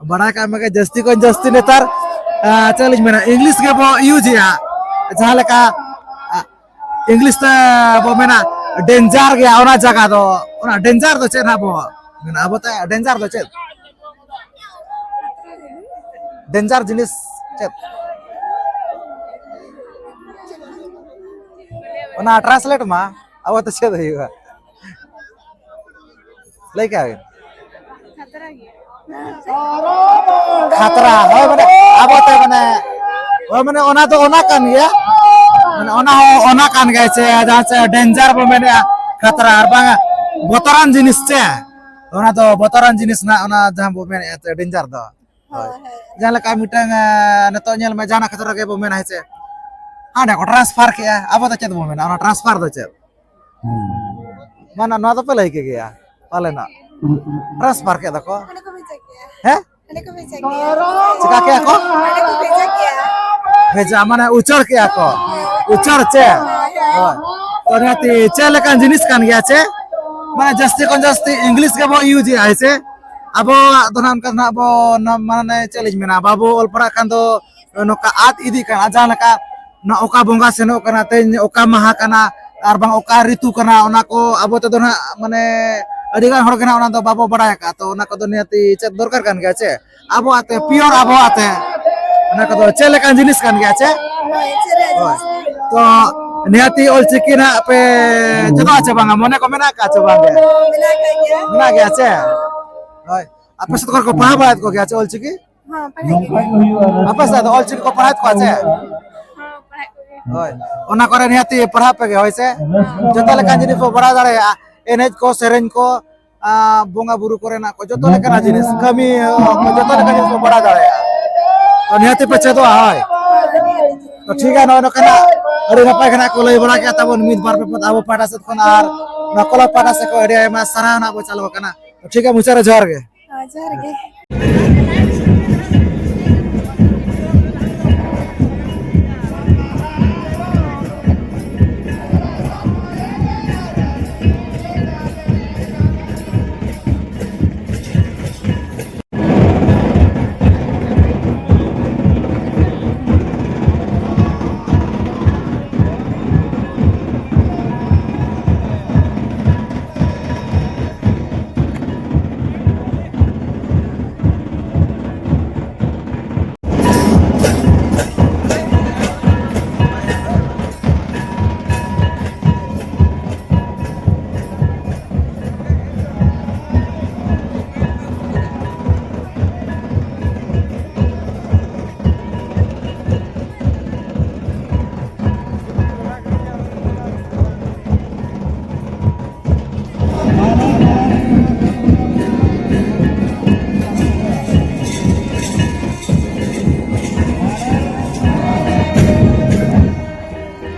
ᱵᱟᱲᱟᱭ ᱠᱟᱜ ᱢᱮ, ᱡᱟᱹᱥᱛᱤ ᱠᱷᱚᱱ ᱡᱟᱹᱥᱛᱤ ᱱᱮᱛᱟᱨ, ᱟ, ᱪᱮᱫ ᱞᱤᱧ ᱢᱮᱱᱟ, ᱤᱝᱞᱤᱥ ᱜᱮᱵᱚ ᱤᱭᱩᱡᱽ ᱮᱜᱼᱟ᱾ ᱡᱟᱦᱟᱸ ᱞᱮᱠᱟ, ᱟ, ᱤᱝᱞᱤᱥ ᱛᱮ ᱵᱚ ᱢᱮᱱᱟ ᱰᱮᱧᱡᱟᱨ ᱜᱮᱭᱟ ᱚᱱᱟ ᱡᱟᱭᱜᱟ ᱫᱚ᱾ ᱚᱱᱟ ᱰᱮᱧᱡᱟᱨ ᱫᱚ ᱪᱮᱫ ᱦᱟᱸᱜ ᱵᱚ ᱢᱮᱱᱟ? ᱟᱵᱚ ᱛᱮ ᱰᱮᱧᱡᱟᱨ ᱫᱚ ᱪᱮᱫ? ᱰᱮᱧᱡᱟᱨ ᱡᱤᱱᱤᱥ ᱪᱮᱫ? ᱚᱱᱟ ᱴᱨᱟᱱᱥᱞᱮᱴ ᱢᱟ ᱟᱵᱚ ᱛᱮ ᱪᱮᱫ ᱦᱩᱭᱩᱜᱼᱟ? ᱞᱟᱹᱭ ᱠᱟᱜ ᱵᱤᱱ᱾ ᱠᱷᱟᱛᱨᱟ ᱜᱮᱭᱟ᱾ ᱠᱷᱟᱛᱨᱟ, ᱦᱳᱭ, ᱢᱟᱱᱮ, ᱟᱵᱚ ᱛᱮ, ᱢᱟᱱᱮ, ᱦᱳᱭ, ᱢᱟᱱᱮ, ᱚᱱᱟ ᱫᱚ ᱚᱱᱟ ᱠᱟᱱ ᱜᱮᱭᱟ, ᱢᱟᱱᱮ, ᱚᱱᱟ ᱦᱚᱸ ᱚᱱᱟ ᱠᱟᱱ ᱜᱮᱭᱟ, ᱥᱮ ᱡᱟᱦᱟᱸ ᱥᱮ ᱰᱮᱧᱡᱟᱨ ᱵᱚ ᱢᱮᱱᱮᱜᱼᱟ, ᱠᱷᱟᱛᱨᱟ, ᱟᱨ ᱵᱟᱝ ᱵᱚᱛᱚᱨᱟᱱ ᱡᱤᱱᱤᱥ ᱪᱮ, ᱚᱱᱟ ᱫᱚ ᱵᱚᱛᱚᱨᱟᱱ ᱡᱤᱱᱤᱥ ᱱᱟᱜ, ᱚᱱᱟ ᱡᱟᱦᱟᱸ ᱵᱚ ᱢᱮᱱᱮᱫᱼᱟ ᱛᱮ, ᱰᱮᱧᱡᱟᱨ ᱫᱚ᱾ ᱦᱳᱭ᱾ ᱦᱳᱭ, ᱦᱳᱭ᱾ ᱡᱟᱦᱟᱸ ᱞᱮᱠᱟ ᱢᱤᱫᱴᱟᱝ, ᱮ, ᱱᱤᱛᱚᱜ ᱧᱮᱞ ᱢᱮ, ᱡᱟᱦᱟᱱᱟᱜ ᱠᱷᱮᱛᱨᱚ ᱨᱮᱜᱮ ᱵᱚ ᱢᱮᱱᱟ, ᱦᱮᱸ ᱥᱮ, ᱦᱟᱸᱰᱮ ᱠᱚ ᱴᱨᱟᱱᱥᱯᱷᱟᱨ ᱠᱮᱜᱼᱟ, ᱟᱵᱚ ᱫᱚ ᱪᱮᱫ ᱵᱚ ᱢᱮᱱᱟ? ᱚᱱᱟ ᱴᱨᱟᱱᱥᱯᱷᱟᱨ ᱫᱚ ᱪᱮᱫ? ᱦᱩᱸ᱾ ᱢᱟᱱᱮ, ᱱᱚᱣᱟ ᱫᱚᱯᱮ ᱞᱟᱹᱭ ᱠᱮᱫ ᱜᱮᱭᱟ ᱯᱟᱞᱮᱱᱟᱜ᱾ ᱴᱨᱟᱱᱥᱯᱷᱟᱨ ᱠᱮᱫ ᱫᱚᱠᱚ᱾ ᱦᱮᱸ? ᱪᱤᱠᱟ ᱠᱮᱜᱼᱟ ᱠᱚ? ᱵᱷᱮᱡᱟ, ᱢᱟᱱᱮ ᱩᱪᱟᱹᱲ ᱠᱮᱜᱼᱟ ᱠᱚ᱾ ᱩᱪᱟᱹᱲ ᱪᱮ? ᱦᱳᱭ᱾ ᱛᱚ ᱱᱤᱦᱟᱹᱛᱤ ᱪᱮᱫ ᱞᱮᱠᱟᱱ ᱡᱤᱱᱤᱥ ᱠᱟᱱ ᱜᱮᱭᱟ ᱪᱮ? ᱢᱟᱱᱮ ᱡᱟᱹᱥᱛᱤ ᱠᱷᱚᱱ ᱡᱟᱹᱥᱛᱤ ᱤᱝᱞᱤᱥ ᱜᱮᱵᱚ ᱤᱭᱩᱡᱽ ᱮᱜᱼᱟ, ᱦᱮᱸ ᱥᱮ? ᱟᱵᱚᱣᱟᱜ ᱫᱚ ᱱᱟᱜ ᱚᱱᱠᱟ ᱫᱚ ᱱᱟᱜ ᱟᱵᱚ ᱱᱟ-, ᱢᱟᱱᱮ ᱪᱮᱫ ᱞᱤᱧ ᱢᱮᱱᱟ, ᱵᱟᱵᱚ ᱚᱞ ᱯᱟᱲᱦᱟᱜ ᱠᱷᱟᱱ ᱫᱚ ᱱᱚᱝᱠᱟ ᱟᱫ ᱤᱫᱤᱜ ᱠᱟᱱᱟ᱾ ᱡᱟᱦᱟᱸ ᱞᱮᱠᱟ ᱱᱚᱣᱟ ᱚᱠᱟ ᱵᱚᱸᱜᱟ ᱥᱮᱱᱚᱜ ᱠᱟᱱᱟ, ᱛᱮᱦᱮᱧ ᱚᱠᱟ ᱢᱟᱦᱟ ᱠᱟᱱᱟ, ᱟᱨ ᱵᱟᱝ ᱚᱠᱟ ᱨᱤᱛᱩ ᱠᱟᱱᱟ, ᱚᱱᱟ ᱠᱚ ᱟᱵᱚ ᱛᱮᱫᱚ ᱱᱟᱜ, ᱢᱟᱱᱮ, ᱟᱹᱰᱤ ᱜᱟᱱ ᱦᱚᱲ ᱜᱮ ᱱᱟᱜ ᱚᱱᱟ ᱫᱚ ᱵᱟᱵᱚ ᱵᱟᱲᱟᱭ ᱟᱠᱟᱫᱼᱟ᱾ ᱛᱚ ᱚᱱᱟ ᱠᱚᱫᱚ ᱱᱤᱦᱟᱹᱛᱤ ᱪᱮᱫ ᱫᱚᱨᱠᱟᱨ ᱠᱟᱱ ᱜᱮᱭᱟ ᱪᱮ? ᱟᱵᱚᱣᱟᱜ ᱛᱮ, ᱯᱤᱭᱳᱨ ᱟᱵᱚᱣᱟᱜ ᱛᱮ, ᱚᱱᱟ ᱠᱚᱫᱚ ᱪᱮᱫ ᱞᱮᱠᱟᱱ ᱡᱤᱱᱤᱥ ᱠᱟᱱ ᱜᱮᱭᱟ ᱪᱮ? ᱦᱳᱭ, ᱪᱮᱫ ᱨᱮᱭᱟᱜ ᱦᱳᱭ᱾ ᱡᱤᱱᱤᱥ? ᱛᱚ ᱱᱤᱦᱟᱹᱛᱤ ᱚᱞᱪᱤᱠᱤ ᱱᱟᱜ ᱯᱮ ᱪᱮᱫᱚᱜᱼᱟ ᱪᱮ ᱵᱟᱝᱟ? ᱢᱚᱱᱮ ᱠᱚ ᱢᱮᱱᱟᱜ ᱟᱠᱟᱫ ᱪᱮ ᱵᱟᱝ ᱜᱮ? ᱢᱮᱱᱟᱜ ᱟᱠᱟᱫ ᱜᱮᱭᱟ᱾ ᱢᱮᱱᱟᱜ ᱜᱮᱭᱟ ᱪᱮ? ᱦᱳᱭ᱾ ᱟᱯᱮ ᱥᱮᱫ ᱠᱚᱨᱮ ᱠᱚ ᱯᱟᱲᱦᱟᱣ ᱵᱟᱲᱟᱭᱮᱫ ᱠᱚ ᱜᱮᱭᱟ ᱪᱮ ᱚᱞᱪᱤᱠᱤ? ᱦᱚᱸ, ᱯᱟᱲᱦᱟᱜ ᱜᱮ᱾ ᱟᱯᱮ ᱥᱮᱫ ᱫᱚ ᱚᱞᱪᱤᱠᱤ ᱠᱚ ᱯᱟᱲᱦᱟᱣᱮᱫ ᱠᱚᱣᱟ ᱪᱮ? ᱦᱚᱸ, ᱯᱟᱲᱦᱟᱜ ᱠᱚᱜᱮ᱾ ᱦᱳᱭ᱾ ᱚᱱᱟ ᱠᱚᱨᱮ ᱱᱤᱦᱟᱹᱛᱤ ᱯᱟᱲᱦᱟᱜ ᱯᱮ ᱜᱮ, ᱦᱳᱭ ᱥᱮ? ᱡᱚᱛᱚ ᱞᱮᱠᱟᱱ ᱡᱤᱱᱤᱥ ᱵᱚ ᱵᱟᱲᱟᱭ ᱫᱟᱲᱮᱭᱟᱜᱼᱟ᱾ ᱮᱱᱮᱡ ᱠᱚ, ᱥᱮᱨᱮᱧ ᱠᱚ, ᱟᱨ ᱵᱚᱸᱜᱟ ᱵᱩᱨᱩ ᱠᱚᱨᱮᱱᱟᱜ ᱠᱚ, ᱡᱚᱛᱚ ᱞᱮᱠᱟᱱᱟᱜ ᱡᱤᱱᱤᱥ, ᱠᱟᱹᱢᱤ, ᱡᱚᱛᱚ ᱞᱮᱠᱟᱱ ᱡᱤᱱᱤᱥ ᱵᱚ ᱵᱟᱲᱟᱭ ᱫᱟᱲᱮᱭᱟᱜᱼᱟ᱾ ᱛᱚ ᱱᱤᱦᱟᱹᱛᱤ ᱯᱮ ᱪᱮᱫᱚᱜᱼᱟ, ᱦᱳᱭ᱾ ᱛᱚ ᱴᱷᱤᱠ ᱜᱮᱭᱟ, ᱱᱚᱜᱼᱚᱭ ᱱᱚᱝᱠᱟᱱᱟᱜ ᱟᱹᱰᱤ ᱱᱟᱯᱟᱭ ᱜᱮ ᱱᱟᱜ ᱠᱚ ᱞᱟᱹᱭ ᱵᱟᱲᱟ ᱠᱮᱫᱼᱟ ᱛᱟᱵᱚᱱ ᱢᱤᱫ ᱵᱟᱨ ᱯᱮ ᱯᱚᱫ ᱟᱵᱚ ᱯᱟᱦᱴᱟ ᱥᱮᱫ ᱠᱷᱚᱱ, ᱟᱨ ᱱᱚᱣᱟ ᱠᱞᱟᱵᱽ ᱯᱟᱦᱴᱟ ᱥᱮᱫ ᱠᱷᱚᱱ ᱟᱹᱰᱤ ᱟᱭᱢᱟ ᱥᱟᱨᱦᱟᱣ ᱱᱟᱜ ᱵᱚ ᱪᱟᱞᱟᱣ ᱠᱟᱱᱟ᱾ ᱛᱚ ᱴᱷᱤᱠ ᱜᱮᱭᱟ, ᱢᱩᱪᱟᱹᱫ ᱨᱮ ᱡᱚᱦᱟᱨ ᱜᱮ᱾ ᱦᱳᱭ, ᱡᱚᱦᱟᱨ ᱜᱮ᱾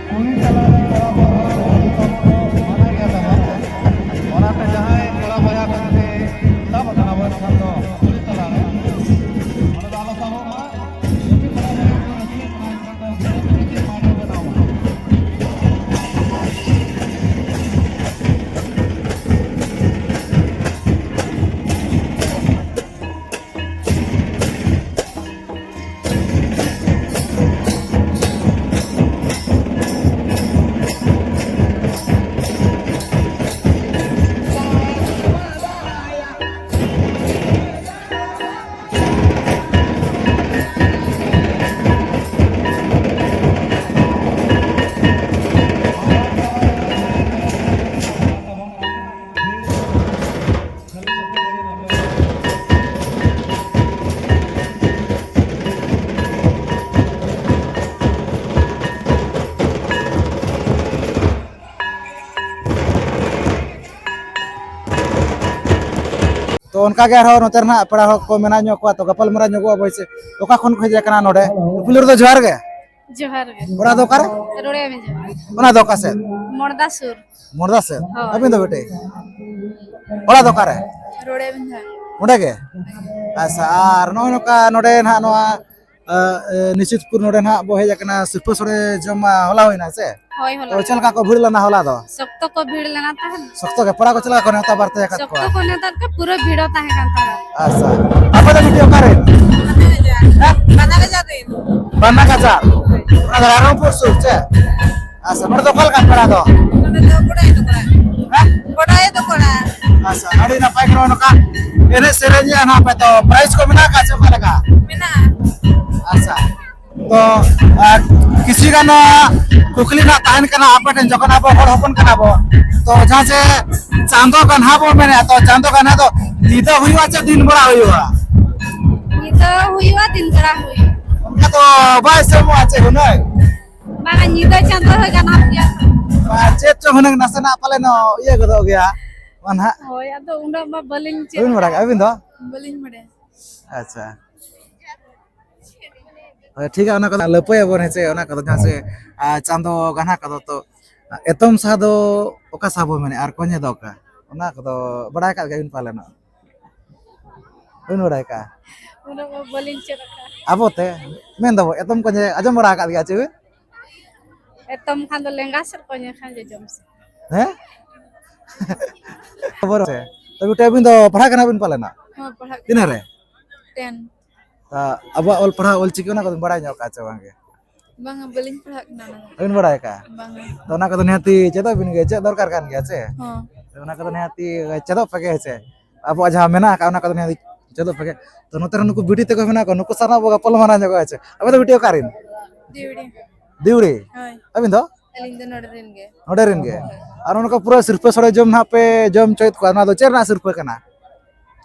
ᱚᱱᱠᱟ ᱜᱮ ᱟᱨᱦᱚᱸ ᱱᱚᱛᱮ ᱨᱮᱱᱟᱜ ᱯᱮᱲᱟ ᱦᱚᱲ ᱠᱚ ᱢᱮᱱᱟᱜ ᱧᱚᱜ ᱠᱚᱣᱟ, ᱛᱚ ᱜᱟᱯᱟᱞ ᱢᱟᱨᱟᱣ ᱧᱚᱜᱚᱜᱼᱟ ᱵᱚᱭᱥᱮ, ᱚᱠᱟ ᱠᱷᱚᱱ ᱠᱚ ᱦᱮᱡ ᱟᱠᱟᱱᱟ ᱱᱚᱰᱮ? ᱯᱩᱭᱞᱩ ᱨᱮᱫᱚ ᱡᱚᱦᱟᱨ ᱜᱮ᱾ ᱡᱚᱦᱟᱨ ᱜᱮ᱾ ᱚᱲᱟᱜ ᱫᱚ ᱚᱠᱟᱨᱮ? ᱨᱚᱲᱮ ᱢᱮ ᱡᱚᱦᱟᱨ᱾ ᱚᱱᱟ ᱫᱚ ᱚᱠᱟ ᱥᱮᱫ? ᱢᱚᱲᱫᱟ ᱥᱩᱨ᱾ ᱢᱚᱲᱫᱟ ᱥᱮᱫ? ᱦᱳᱭ᱾ ᱟᱹᱵᱤᱱ ᱫᱚ ᱵᱮᱴᱮ? ᱚᱲᱟᱜ ᱫᱚ ᱚᱠᱟᱨᱮ? ᱨᱚᱲᱮ ᱢᱮ ᱡᱚᱦᱟᱨ᱾ ᱚᱸᱰᱮ ᱜᱮ? ᱟᱪᱪᱷᱟ, ᱟᱨ ᱱᱚᱜᱼᱚᱭ ᱱᱚᱝᱠᱟ ᱱᱚᱰᱮ ᱱᱟᱦᱟᱜ ᱱᱚᱣᱟ, ᱟ, ᱮ, ᱱᱤᱥᱤᱛᱯᱩᱨ ᱱᱚᱰᱮ ᱱᱟᱦᱟᱜ ᱵᱚ ᱦᱮᱡ ᱟᱠᱟᱱᱟ, ᱥᱤᱨᱯᱟᱹ ᱥᱚᱲᱮ ᱡᱚᱢ ᱢᱟ ᱦᱚᱞᱟ ᱦᱩᱭᱱᱟ ᱥᱮ? ᱦᱳᱭ, ᱦᱚᱞᱟ᱾ ᱛᱚ ᱪᱮᱫ ᱞᱮᱠᱟ ᱠᱚ ᱵᱷᱤᱲ ᱞᱮᱱᱟ ᱦᱚᱞᱟ ᱫᱚ? ᱥᱚᱠᱛᱚ ᱠᱚ ᱵᱷᱤᱲ ᱞᱮᱱᱟ ᱛᱟᱦᱮᱸᱱ᱾ ᱥᱚᱠᱛᱚ ᱜᱮ, ᱯᱮᱲᱟ ᱠᱚ ᱪᱮᱫ ᱞᱮᱠᱟ ᱠᱚ ᱱᱮᱣᱛᱟ ᱵᱟᱨᱛᱮ ᱟᱠᱟᱫ ᱥᱚᱠᱛᱚ ᱠᱚᱣᱟ? ᱠᱚ ᱱᱮᱣᱛᱟ ᱠᱮᱫ ᱠᱚᱣᱟ, ᱯᱩᱨᱟᱹ ᱵᱷᱤᱲ ᱛᱟᱦᱮᱸ ᱠᱟᱱ ᱛᱟᱦᱮᱸᱱ᱾ ᱟᱪᱪᱷᱟ, ᱟᱯᱮ ᱫᱚ ᱵᱤᱴᱤ ᱚᱠᱟᱨᱮ? ᱦᱮᱸ? ᱵᱟᱱᱟ ᱜᱟᱡᱟᱲ ᱨᱮᱱ᱾ ᱵᱟᱱᱟ ᱜᱟᱡᱟᱲ? ᱚᱱᱟ ᱫᱚ ᱨᱟᱭᱨᱚᱝᱯᱩᱨ ᱥᱩᱨ ᱪᱮ? ᱟᱪᱪᱷᱟ, ᱱᱚᱰᱮ ᱫᱚ ᱚᱠᱟ ᱞᱮᱠᱟ ᱯᱮᱲᱟ ᱫᱚ? ᱱᱚᱰᱮ ᱫᱚ ᱵᱚᱰᱟᱭ ᱫᱚ ᱠᱚᱲᱟ᱾ ᱦᱮᱸ? ᱵᱚᱰᱟᱭ ᱫᱚ ᱠᱚᱲᱟ᱾ ᱟᱪᱪᱷᱟ, ᱟᱹᱰᱤ ᱱᱟᱯᱟᱭ ᱠᱟᱱᱟ ᱱᱚᱝᱠᱟ ᱮᱱᱮᱡ ᱥᱮᱨᱮᱧ ᱮᱫᱼᱟ ᱱᱟᱦᱟᱜ ᱯᱮ, ᱛᱚ prize ᱠᱚ ᱢᱮᱱᱟᱜ ᱟᱠᱟᱫ ᱪᱮ ᱚᱠᱟ ᱞᱮᱠᱟ? ᱢᱮᱱᱟᱜᱼᱟ᱾ ᱟᱪᱪᱷᱟ, ᱛᱚ, ᱟᱨ ᱠᱤᱪᱷᱩ ᱜᱟᱱ ᱱᱚᱣᱟ ᱠᱩᱠᱞᱤ ᱨᱮᱱᱟᱜ ᱛᱟᱦᱮᱱ ᱠᱟᱱᱟ ᱟᱯᱮ ᱴᱷᱮᱱ, ᱡᱚᱠᱷᱚᱱ ᱟᱵᱚ ᱦᱚᱲ ᱦᱚᱯᱚᱱ ᱠᱟᱱᱟ ᱵᱚ, ᱛᱚ ᱡᱟᱦᱟᱸ ᱡᱮ ᱪᱟᱸᱫᱚ ᱜᱟᱱᱦᱟ ᱵᱚ ᱢᱮᱱᱮᱫᱼᱟ, ᱛᱚ ᱪᱟᱸᱫᱚ ᱜᱟᱱᱦᱟ ᱫᱚ ᱧᱤᱫᱟᱹ ᱦᱩᱭᱩᱜᱼᱟ ᱪᱮ ᱫᱤᱱ ᱵᱮᱲᱟ ᱦᱩᱭᱩᱜᱼᱟ? ᱧᱤᱫᱟᱹ ᱦᱩᱭᱩᱜᱼᱟ, ᱫᱤᱱ ᱵᱮᱲᱟ ᱦᱩᱭᱩᱜᱼᱟ᱾ ᱚᱱᱠᱟ ᱫᱚ ᱵᱟᱭ ᱥᱮᱢᱚᱜᱼᱟ ᱪᱮ ᱦᱩᱱᱟᱹᱝ? ᱵᱟᱝᱟ, ᱧᱤᱫᱟᱹ ᱪᱟᱸᱫᱚ ᱦᱚᱸ ᱜᱟᱱᱦᱟ ᱜᱮᱭᱟ᱾ ᱟᱨ ᱪᱮᱫ ᱪᱚ ᱦᱩᱱᱟᱹᱝ ᱱᱟᱥᱮᱱᱟᱜ ᱯᱟᱞᱮᱱ ᱤᱭᱟᱹ ᱜᱚᱫᱚᱜ ᱜᱮᱭᱟ, ᱚᱱᱟ ᱦᱟᱸᱜ᱾ ᱦᱳᱭ, ᱟᱫᱚ ᱩᱱᱟᱹᱜ ᱢᱟ ᱵᱟᱹᱞᱤᱧ ᱪᱮᱫ ᱵᱟᱹᱵᱤᱱ ᱵᱟᱲᱟᱭ ᱠᱟᱜᱼᱟ ᱟᱹᱵᱤᱱ ᱫᱚ? ᱵᱟᱹᱞᱤᱧ ᱵᱟᱲᱟᱭᱟ᱾ ᱟᱪᱪᱷᱟ᱾ ᱦᱳᱭ, ᱴᱷᱤᱠ ᱜᱮᱭᱟ, ᱚᱱᱟ ᱠᱚᱫᱚ ᱞᱟᱹᱯᱟᱹᱭᱟᱵᱚᱱ, ᱦᱮᱸ ᱥᱮ, ᱚᱱᱟ ᱠᱚᱫᱚ ᱡᱟᱦᱟᱸ ᱥᱮ, ᱟ, ᱪᱟᱸᱫᱚ ᱜᱟᱱᱦᱟ ᱠᱚᱫᱚ ᱛᱚ, ᱟ, ᱮᱛᱚᱢ ᱥᱟᱦᱟ ᱫᱚ ᱚᱠᱟ ᱥᱟᱦᱟ ᱵᱚᱱ ᱢᱮᱱᱮᱫᱼᱟ ᱟᱨ ᱠᱚᱧᱮ ᱫᱚ ᱚᱠᱟ? ᱚᱱᱟ ᱠᱚᱫᱚ ᱵᱟᱲᱟᱭ ᱟᱠᱟᱫ ᱜᱮᱭᱟᱵᱤᱱ ᱯᱟᱞᱮᱱᱚᱜ? ᱵᱟᱹᱵᱤᱱ ᱵᱟᱲᱟᱭ ᱟᱠᱟᱫᱼᱟ? ᱩᱱᱟᱹᱜ ᱢᱟ ᱵᱟᱹᱞᱤᱧ ᱪᱮᱫ ᱟᱠᱟᱫᱼᱟ᱾ ᱟᱵᱚ ᱛᱮ ᱢᱮᱱ ᱫᱚᱵᱚ ᱮᱛᱚᱢ ᱠᱚᱧᱮ ᱟᱸᱡᱚᱢ ᱵᱟᱲᱟ ᱟᱠᱟᱫ ᱜᱮᱭᱟ ᱪᱮ ᱵᱤᱱ? ᱮᱛᱚᱢ ᱠᱷᱟᱱ ᱫᱚ ᱞᱮᱸᱜᱟ ᱥᱮᱫ ᱠᱚᱧᱮ ᱠᱷᱟᱱ ᱡᱚᱡᱚᱢ ᱥᱮᱫ᱾ ᱦᱮᱸ? ᱠᱷᱚᱵᱚᱨ ᱥᱮ᱾ ᱛᱚ ᱵᱤᱴᱤ, ᱟᱹᱵᱤᱱ ᱫᱚ ᱯᱟᱲᱦᱟᱜ ᱠᱟᱱᱟ ᱵᱤᱱ ᱯᱟᱞᱮᱱᱚᱜ? ᱦᱚᱸ, ᱯᱟᱲᱦᱟᱜ ᱛᱤᱱᱟᱹᱜ ᱨᱮ? ᱴᱮᱱ᱾ ᱟ, ᱟᱵᱚᱣᱟᱜ ᱚᱞ ᱯᱟᱲᱦᱟᱣ ᱚᱞ ᱪᱤᱠᱤ ᱚᱱᱟ ᱠᱚᱫᱚ ᱵᱟᱲᱟᱭ ᱧᱚᱜ ᱠᱟᱜᱼᱟ ᱪᱮ ᱵᱟᱝ ᱜᱮ? ᱵᱟᱝᱟ, ᱵᱟᱹᱞᱤᱧ ᱯᱟᱲᱦᱟᱜ ᱠᱟᱱᱟ ᱚᱱᱟ ᱫᱚ᱾ ᱵᱟᱹᱵᱤᱱ ᱵᱟᱲᱟᱭ ᱠᱟᱜᱼᱟ? ᱵᱟᱝᱟ᱾ ᱛᱚ ᱚᱱᱟ ᱠᱚᱫᱚ ᱱᱤᱦᱟᱹᱛᱤ ᱪᱮᱫᱚᱜ ᱵᱤᱱ ᱜᱮ, ᱪᱮᱫ ᱫᱚᱨᱠᱟᱨ ᱠᱟᱱ ᱜᱮᱭᱟ ᱥᱮ? ᱦᱚᱸ᱾ ᱛᱚ ᱚᱱᱟ ᱠᱚᱫᱚ ᱱᱤᱦᱟᱹᱛᱤ ᱪᱮᱫᱚᱜ ᱯᱮ ᱜᱮ, ᱦᱮᱸ ᱥᱮ? ᱟᱵᱚᱣᱟᱜ ᱡᱟᱦᱟᱸ ᱢᱮᱱᱟᱜ ᱟᱠᱟᱫ, ᱚᱱᱟ ᱠᱚᱫᱚ ᱱᱤᱦᱟᱹᱛᱤ ᱪᱮᱫᱚᱜ ᱯᱮ ᱜᱮ᱾ ᱛᱚ ᱱᱚᱛᱮ ᱨᱮ ᱱᱩᱠᱩ ᱵᱤᱴᱤ ᱛᱟᱠᱚ ᱢᱮᱱᱟᱜ ᱠᱚᱣᱟ, ᱱᱩᱠᱩ ᱥᱟᱶ ᱵᱚ ᱜᱟᱯᱟᱞ ᱢᱟᱨᱟᱣ ᱧᱚᱜᱚᱜᱼᱟ, ᱦᱮᱸ ᱥᱮ? ᱟᱯᱮ ᱫᱚ ᱵᱤᱴᱤ ᱚᱠᱟ ᱨᱮᱱ? ᱫᱤᱣᱲᱤ᱾ ᱫᱤᱣᱲᱤ? ᱦᱳᱭ᱾ ᱟᱹᱵᱤᱱ ᱫᱚ? ᱟᱹᱞᱤᱧ ᱫᱚ ᱱᱚᱰᱮ ᱨᱮᱱ ᱜᱮ᱾ ᱱᱚᱰᱮ ᱨᱮᱱ ᱜᱮ? ᱦᱳᱭ᱾ ᱟᱨ ᱚᱱᱠᱟ ᱯᱩᱨᱟᱹ ᱥᱤᱨᱯᱟᱹ ᱥᱚᱲᱮ ᱡᱚᱢ ᱱᱟᱦᱟᱜ ᱯᱮ ᱡᱚᱢ ᱦᱚᱪᱚᱭᱮᱫ ᱠᱚᱣᱟ, ᱱᱚᱣᱟ ᱫᱚ ᱪᱮᱫ ᱨᱮᱱᱟᱜ ᱥᱤᱨᱯᱟᱹ ᱠᱟᱱᱟ?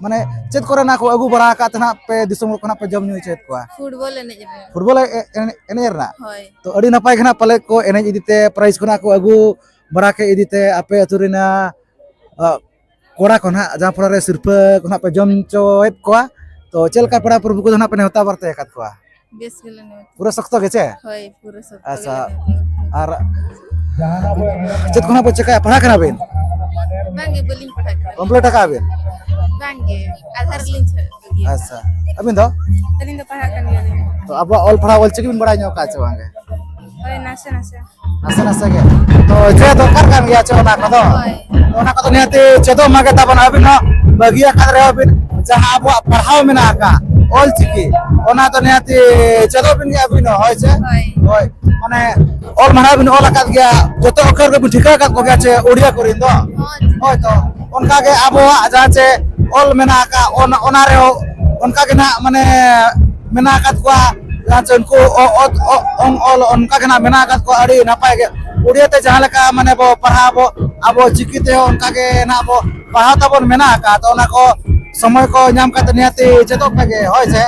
ᱢᱟᱱᱮ ᱪᱮᱫ ᱠᱚᱨᱮᱱᱟᱜ ᱠᱚ ᱟᱹᱜᱩ ᱵᱟᱲᱟ ᱟᱠᱟᱫ ᱛᱮ ᱱᱟᱦᱟᱜ ᱯᱮ ᱫᱤᱥᱚᱢ ᱠᱚ ᱱᱟᱦᱟᱜ ᱯᱮ ᱡᱚᱢ ᱧᱩ ᱦᱚᱪᱚᱭᱮᱫ ᱠᱚᱣᱟ? ᱯᱷᱩᱴᱵᱚᱞ ᱮᱱᱮᱡ ᱨᱮ᱾ ᱯᱷᱩᱴᱵᱚᱞ ᱮ-, ᱮ-, ᱮᱱᱮᱡ, ᱮᱱᱮᱡ ᱨᱮᱱᱟᱜ? ᱦᱳᱭ᱾ ᱛᱚ ᱟᱹᱰᱤ ᱱᱟᱯᱟᱭ ᱜᱮ ᱱᱟᱦᱟᱜ ᱯᱟᱞᱮ ᱠᱚ ᱮᱱᱮᱡ ᱤᱫᱤ ᱛᱮ prize ᱠᱚ ᱱᱟᱦᱟᱜ ᱠᱚ ᱟᱹᱜᱩ ᱵᱟᱲᱟ ᱠᱮᱫ ᱤᱫᱤ ᱛᱮ ᱟᱯᱮ ᱟᱹᱛᱩ ᱨᱮᱱᱟᱜ, ᱟ, ᱠᱚᱲᱟ ᱠᱚ ᱱᱟᱦᱟᱜ ᱡᱟᱦᱟᱸ ᱯᱚᱲᱟ ᱨᱮ ᱥᱤᱨᱯᱟᱹ ᱠᱚ ᱱᱟᱦᱟᱜ ᱯᱮ ᱡᱚᱢ ᱦᱚᱪᱚᱭᱮᱫ ᱠᱚᱣᱟ, ᱛᱚ ᱪᱮᱫ ᱞᱮᱠᱟ ᱯᱮᱲᱟ ᱯᱨᱚᱵᱷᱩ ᱠᱚᱫᱚ ᱱᱟᱦᱟᱜ ᱯᱮ ᱱᱮᱣᱛᱟ ᱵᱟᱨᱛᱮ ᱟᱠᱟᱫ ᱠᱚᱣᱟ? ᱵᱮᱥ ᱜᱮᱞᱮ ᱱᱮᱣᱛᱟ᱾ ᱯᱩᱨᱟᱹ ᱥᱚᱠᱛᱚ ᱜᱮ ᱪᱮ? ᱦᱳᱭ, ᱯᱩᱨᱟᱹ ᱥᱚᱠᱛᱚ ᱟᱪᱪᱷᱟ᱾ ᱜᱮᱞᱮ ᱱᱮᱣᱛᱟ᱾ ᱟᱨ ᱪᱮᱫ ᱠᱚ ᱱᱟᱦᱟᱜ ᱯᱮ ᱪᱮᱠᱟᱭᱟ? ᱯᱟᱲᱦᱟᱜ ᱠᱟᱱᱟ ᱵᱤᱱ? ᱵᱟᱝᱜᱮ, ᱵᱟᱹᱞᱤᱧ ᱯᱟᱲᱦᱟᱜ ᱠᱟᱱᱟ᱾ ᱠᱚᱢᱯᱞᱤᱴ ᱟᱠᱟᱜᱼᱟ ᱵᱤᱱ? ᱵᱟᱝᱜᱮ, ᱟᱫᱷᱟ ᱨᱮᱞᱤᱧ ᱪᱷᱟᱰᱟᱣ ᱜᱮᱭᱟ᱾ ᱟᱪᱪᱷᱟ, ᱟᱹᱵᱤᱱ ᱫᱚ? ᱟᱹᱞᱤᱧ ᱫᱚ ᱯᱟᱲᱦᱟᱜ ᱠᱟᱱ ᱜᱮᱭᱟᱞᱤᱧ᱾ ᱛᱚ ᱟᱵᱚᱣᱟᱜ ᱚᱞ ᱯᱟᱲᱦᱟᱣ ᱚᱞ ᱪᱤᱠᱤ ᱵᱤᱱ ᱵᱟᱲᱟᱭ ᱧᱚᱜ ᱠᱟᱜᱼᱟ ᱪᱮ ᱵᱟᱝᱜᱮ? ᱦᱳᱭ, ᱱᱟᱥᱮ ᱱᱟᱥᱮ᱾ ᱱᱟᱥᱮ ᱱᱟᱥᱮ ᱜᱮ᱾ ᱛᱚ ᱪᱮᱫ ᱫᱚᱨᱠᱟᱨ ᱠᱟᱱ ᱜᱮᱭᱟ ᱪᱮ ᱚᱱᱟ ᱠᱚᱫᱚ? ᱦᱳᱭ᱾ ᱛᱚ ᱚᱱᱟ ᱠᱚᱫᱚ ᱱᱤᱦᱟᱹᱛᱤ ᱪᱮᱫᱚᱜ ᱢᱟᱜᱮ ᱛᱟᱵᱚᱱ, ᱟᱹᱵᱤᱱ ᱦᱚᱸ ᱵᱟᱹᱜᱤ ᱟᱠᱟᱫ ᱨᱮᱦᱚᱸ ᱵᱤᱱ ᱡᱟᱦᱟᱸ ᱟᱵᱚᱣᱟᱜ ᱯᱟᱲᱦᱟᱣ ᱢᱮᱱᱟᱜ ᱟᱠᱟᱫ ᱚᱞ ᱪᱤᱠᱤ, ᱚᱱᱟ ᱫᱚ ᱱᱤᱦᱟᱹᱛᱤ ᱪᱮᱫᱚᱜ ᱵᱤᱱ ᱜᱮ ᱟᱹᱵᱤᱱ ᱦᱚᱸ, ᱦᱳᱭ ᱪᱮ? ᱦᱳᱭ᱾ ᱦᱳᱭ, ᱢᱟᱱᱮ ᱚᱞ ᱢᱟᱲᱟᱝ ᱵᱤᱱ ᱚᱞ ᱟᱠᱟᱫ ᱜᱮᱭᱟ, ᱡᱚᱛᱚ ᱚᱠᱷᱚᱨ ᱜᱮᱵᱤᱱ ᱴᱷᱤᱠᱟᱹ ᱟᱠᱟᱫ ᱠᱚᱜᱮᱭᱟ ᱪᱮ ᱩᱲᱤᱭᱟ ᱠᱚᱨᱮᱱ ᱫᱚ? ᱦᱳᱭ᱾ ᱦᱳᱭ ᱛᱚ, ᱚᱱᱠᱟ ᱜᱮ ᱟᱵᱚᱣᱟᱜ ᱡᱟᱦᱟᱸ ᱪᱮ ᱚᱞ ᱢᱮᱱᱟᱜ ᱟᱠᱟᱫ, ᱚᱱ-, ᱚᱱᱟ ᱨᱮᱦᱚᱸ ᱚᱱᱠᱟ ᱜᱮ ᱱᱟᱦᱟᱜ ᱢᱟᱱᱮ ᱢᱮᱱᱟᱜ ᱟᱠᱟᱫ ᱠᱚᱣᱟ, ᱡᱟᱦᱟᱸ ᱪᱮ ᱩᱱᱠᱩ ᱚ-, ᱚᱛ ᱚ-, ᱚᱝ ᱚᱞ ᱚᱱᱠᱟ ᱜᱮ ᱱᱟᱦᱟᱜ ᱢᱮᱱᱟᱜ ᱟᱠᱟᱫ ᱠᱚᱣᱟ, ᱟᱹᱰᱤ ᱱᱟᱯᱟᱭ ᱜᱮ᱾ ᱩᱲᱤᱭᱟ ᱛᱮ ᱡᱟᱦᱟᱸ ᱞᱮᱠᱟ ᱢᱟᱱᱮ ᱵᱚ ᱯᱟᱲᱦᱟᱣ ᱟᱵᱚ, ᱟᱵᱚ ᱪᱤᱠᱤ ᱛᱮᱦᱚᱸ ᱚᱱᱠᱟ ᱜᱮ ᱱᱟᱦᱟᱜ ᱵᱚ ᱯᱟᱲᱦᱟᱣ ᱛᱟᱵᱚᱱ ᱢᱮᱱᱟᱜ ᱟᱠᱟᱫ, ᱛᱚ ᱚᱱᱟ ᱠᱚ ᱥᱚᱢᱚᱭ ᱠᱚ ᱧᱟᱢ ᱠᱟᱛᱮ ᱱᱤᱦᱟᱹᱛᱤ ᱪᱮᱫᱚᱜ ᱯᱮ ᱜᱮ, ᱦᱳᱭ ᱥᱮ?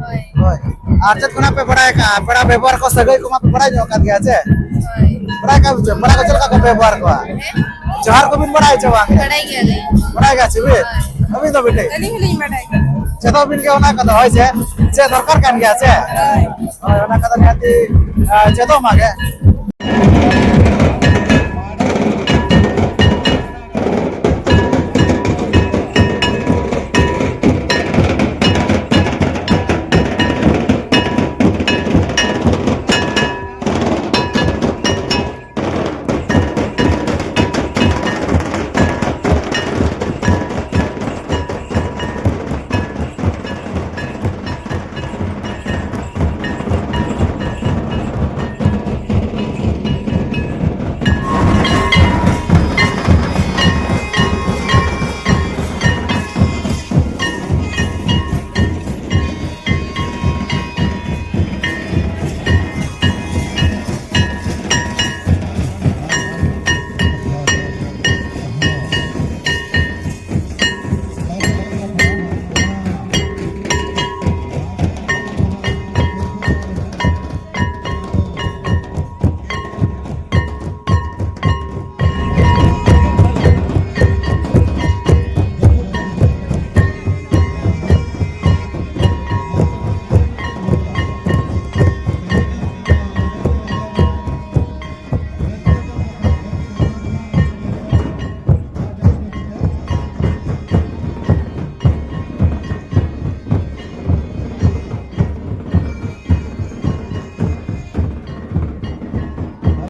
ᱦᱳᱭ᱾ ᱦᱳᱭ᱾ ᱟᱨ ᱪᱮᱫ ᱠᱚ ᱱᱟᱦᱟᱜ ᱯᱮ ᱵᱟᱲᱟᱭ ᱟᱠᱟᱫᱼᱟ? ᱯᱮᱲᱟ ᱵᱮᱵᱚᱦᱟᱨ ᱠᱚ, ᱥᱟᱹᱜᱟᱹᱭ ᱠᱚᱢᱟ ᱯᱮ ᱵᱟᱲᱟᱭ ᱧᱚᱜ ᱟᱠᱟᱫ ᱜᱮᱭᱟ ᱪᱮ? ᱦᱳᱭ᱾ ᱵᱟᱲᱟᱭ ᱠᱟᱜ ᱵᱤᱱ ᱪᱮ? ᱯᱮᱲᱟ ᱠᱚ ᱪᱮᱫ ᱞᱮᱠᱟ ᱠᱚ ᱵᱮᱵᱚᱦᱟᱨ ᱠᱚᱣᱟ? ᱦᱮᱸ? ᱡᱚᱦᱟᱨ ᱠᱚᱵᱤᱱ ᱵᱟᱲᱟᱭ ᱪᱮ ᱵᱟᱝ? ᱵᱟᱲᱟᱭ ᱜᱮᱭᱟᱞᱤᱧ᱾ ᱵᱟᱲᱟᱭ ᱜᱮᱭᱟ ᱪᱮ ᱵᱤᱱ? ᱦᱳᱭ᱾ ᱟᱹᱵᱤᱱ ᱫᱚ ᱵᱤᱴᱤ? ᱟᱹᱞᱤᱧ ᱦᱚᱸᱞᱤᱧ ᱵᱟᱲᱟᱭ ᱜᱮᱭᱟ᱾ ᱪᱮᱫᱚᱜ ᱵᱤᱱ ᱜᱮ ᱚᱱᱟ ᱠᱚᱫᱚ, ᱦᱳᱭ ᱪᱮ? ᱪᱮᱫ ᱫᱚᱨᱠᱟᱨ ᱠᱟᱱ ᱜᱮᱭᱟ ᱪᱮ? ᱦᱳᱭ᱾ ᱦᱳᱭ, ᱚᱱᱟ ᱠᱚᱫᱚ ᱱᱤᱦᱟᱹᱛᱤ, ᱟ, ᱪᱮᱫᱚᱜ ᱢᱟ ᱜᱮ᱾